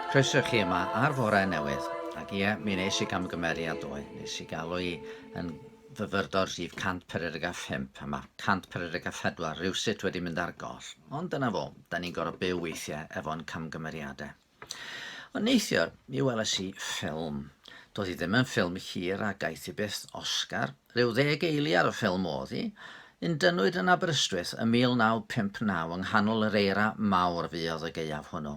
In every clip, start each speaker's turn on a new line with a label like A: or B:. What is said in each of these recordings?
A: Croeso i chi yma ar Fore Newydd. Ac ie, mi wnes i gamgymeriad ddoe. Nes i galw i yn fyfyrdod rhif 145, a mae 144 rhywsut wedi mynd ar goll. Ond dyna fo, da ni'n gorfod byw weithiau efo'n camgymeriadau. Ond neithiwr, mi weles i ffilm. Doedd hi ddim yn ffilm hir a gaeth hi byth Oscar. Rhyw ddeg eiliad o ffilm oedd hi. Un dynnwyd yn Aberystwyth ym 1959 yng nghanol yr eira mawr fuodd y gaeaf hwnnw.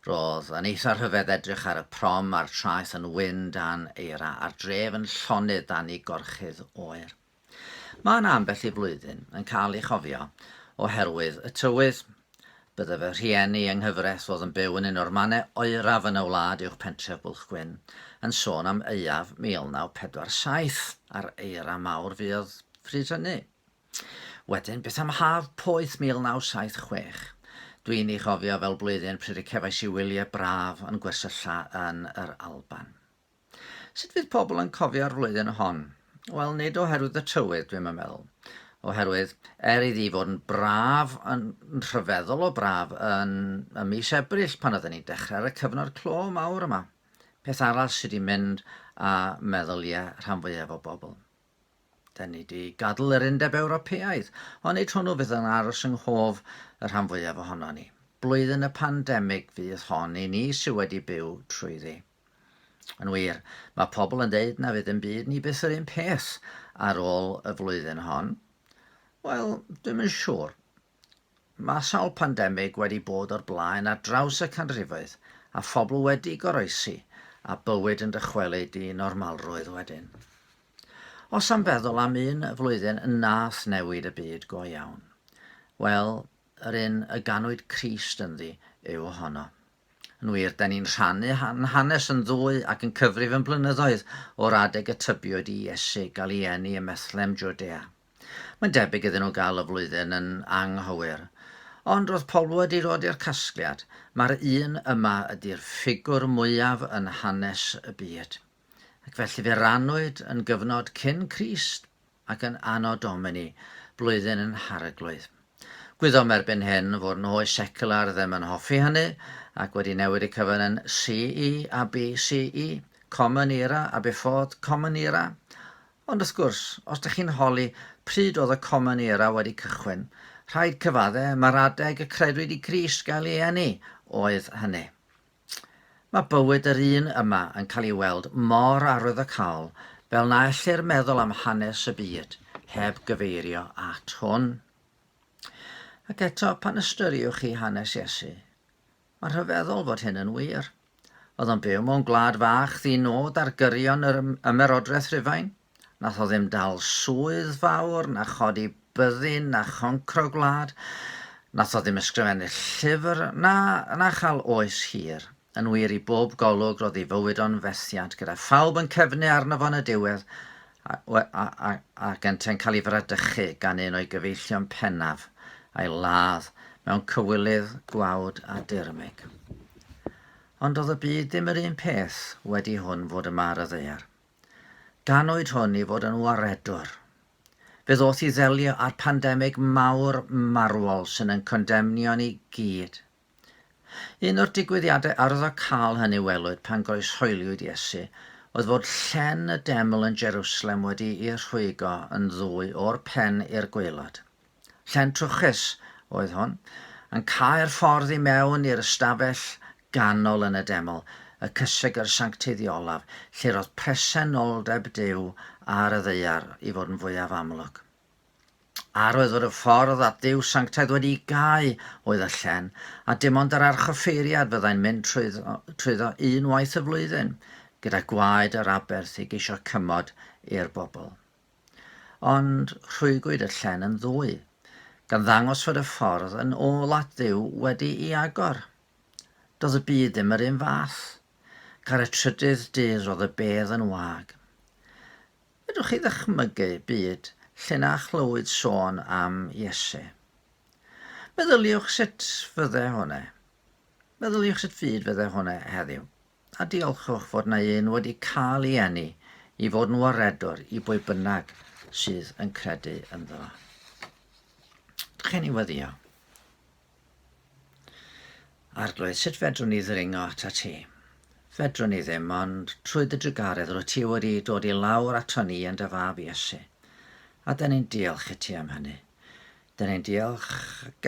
A: Roedd yn eitha rhyfedd edrych ar y prom a'r traeth yn wyn dan eira a'r dref yn llonydd dan ei gorchudd oer. Mae yna ambell i flwyddyn yn cael ei chofio oherwydd y tywydd. Bydde fy rhieni yng nghyfraith oedd yn byw yn un o'r mannau oeraf yn y wlad uwch pentref Bwlchgwyn yn sôn am aeaf 1947 a'r eira mawr fuodd pryd hynny. Wedyn, beth am haf poeth 1976? Dwi'n ei chofio fel blwyddyn pryd y cefais i wyliau braf yn gwersylla yn yr Alban. Sut fydd pobl yn cofio'r flwyddyn hon? Wel, nid oherwydd y tywydd, dwi'm yn meddwl. Oherwydd, er iddi fod yn braf, yn rhyfeddol o braf, yn y mis Ebrill pan oedden ni'n dechrau ar y cyfnod clo mawr yma. Peth arall sydd wedi mynd â meddyliau rhan fwyaf o bobl. Da ni 'di gadael yr Undeb Ewropeaidd, ond nid hwnnw fydd yn aros yng nghof y rhan fwyaf ohonon ni. Blwyddyn y pandemig fydd hon i ni sydd wedi byw trwyddi. Yn wir, mae pobl yn deud na fydd yn byd ni byth yr un peth ar ôl y flwyddyn hon. Wel, dwi'm yn siŵr. Mae sawl pandemig wedi bod o'r blaen ar draws y canrifoedd, a phobl wedi goroesi, a bywyd yn dychwelyd i normalrwydd wedyn. Os am feddwl am un flwyddyn nath newid y byd go iawn, wel, yr un y ganwyd Crist ynddi yw honno. Yn wir, da ni'n rhannu hanes yn ddwy ac yn cyfrif yn blynyddoedd o'r adeg y tybiwyd i Iesu gael ei eni ym Methlem, Jwdea. Mae'n debyg iddyn nhw gael y flwyddyn yn anghywir. Ond roedd pobl wedi dod i'r casgliad, mae'r un yma ydy'r ffigwr mwyaf yn hanes y byd. Ac felly fe rannwyd yn gyfnod cyn Crist ac yn Anno Domini, blwyddyn yn Harglwydd. Gwyddom erbyn hyn fod yn oes secular ddim yn hoffi hynny ac wedi newid y cyfan yn CE a BCE, Common Era a Before Common Era. Ond wrth gwrs, os dych chi'n holi pryd oedd y Common Era wedi cychwyn, rhaid cyfadde mae'r adeg y credwyd i Grist gael ei eni oedd hynny. Mae bywyd yr un yma yn cael ei weld mor arwyddocaol fel na ellir meddwl am hanes y byd heb gyfeirio at hwn. Ac eto, pan ystyriwch chi hanes Iesu, Mae'n rhyfeddol fod hyn yn wir. Oedd o'n byw mewn gwlad fach ddi-nod ar gyrion yr Ymerodraeth Rufain. Nath o ddim dal swydd fawr, na chodi byddin, na choncro gwlad. Nath o ddim ysgrifennu llyfr, na, na chael oes hir. Yn wir, i bob golwg, roedd ei fywyd o'n fethiant, gyda phawb yn cefnu arno fo yn y diwedd, a, a, a, ac yntau'n cael ei fradychu gan un o'i gyfeillion pennaf, a'i ladd mewn cywilydd, gwawd a dirmyg. Ond doedd y byd ddim yr un peth wedi hwn fod yma ar y ddaear. Ganwyd hwn i fod yn waredwr. Fe ddoth i ddelio â'r pandemig mawr marwol sy'n yn condemnio ni gyd. Un o'r digwyddiadau arwyddocaol hynny welwyd pan groeshoeliwyd Iesu oedd fod llen y deml yn Jerusalem wedi'i rhwygo yn ddwy o'r pen i'r gwaelod. Llen trwchus oedd hwn, yn cau'r ffordd i mewn i'r ystafell ganol yn y deml, y cysegr sancteiddiolaf, lle roedd presenoldeb Duw ar y ddaear i fod yn fwyaf amlwg. Arwydd fod y ffordd at Dduw sanctaidd wedi'i gau oedd y llen, a dim ond yr archoffeiriad fyddai'n mynd trwyddo, trwyddo un waith y flwyddyn, gyda gwaed yr aberth i geisio cymod i'r bobl. Ond rhwygwyd y llen yn ddwy, gan ddangos fod y ffordd yn ôl at Dduw wedi'i agor. Doedd y byd ddim yr un fath. Ar y trydydd dydd roedd y bedd yn wag. Fedrwch chi ddychmygu byd lle na chlywyd sôn am Iesu? Meddyliwch sut fydde hwnne. Meddyliwch sut fyd fydde hwnne heddiw. A diolchwch fod na un wedi cael ei eni i fod yn waredwr i bwy bynnag sydd yn credu ynddo. Dych chi'n ei weddio? Arglwydd, sut fedrwn ni ddringo atat ti? Fedrwn ni ddim, ond trwy dy drugaredd rwyt ti wedi dod i lawr ato ni yn dy fab Iesu. A dyn ni'n diolch i ti am hynny. Dyn ni'n diolch,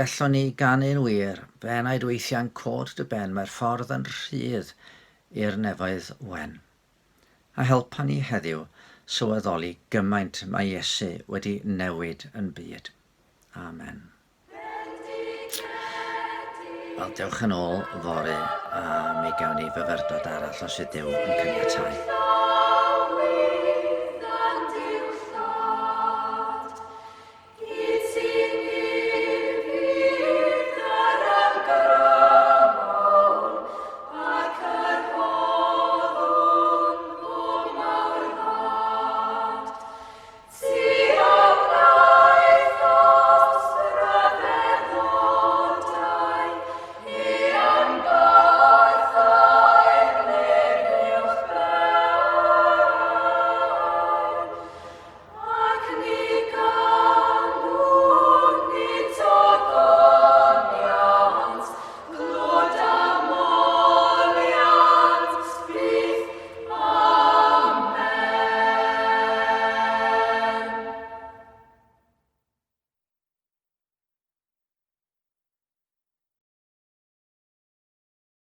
A: gallwn ni ganu'n wir, fy enaid weithiau'n cod dy ben, mae'r ffordd yn rhydd i'r nefoedd wen. A helpa ni heddiw sylweddoli gymaint mae Iesu wedi newid yn byd. Amen. Wel, dewch yn ôl fory a mi gawn ni fyfyrdod arall os yw Duw yn caniatáu.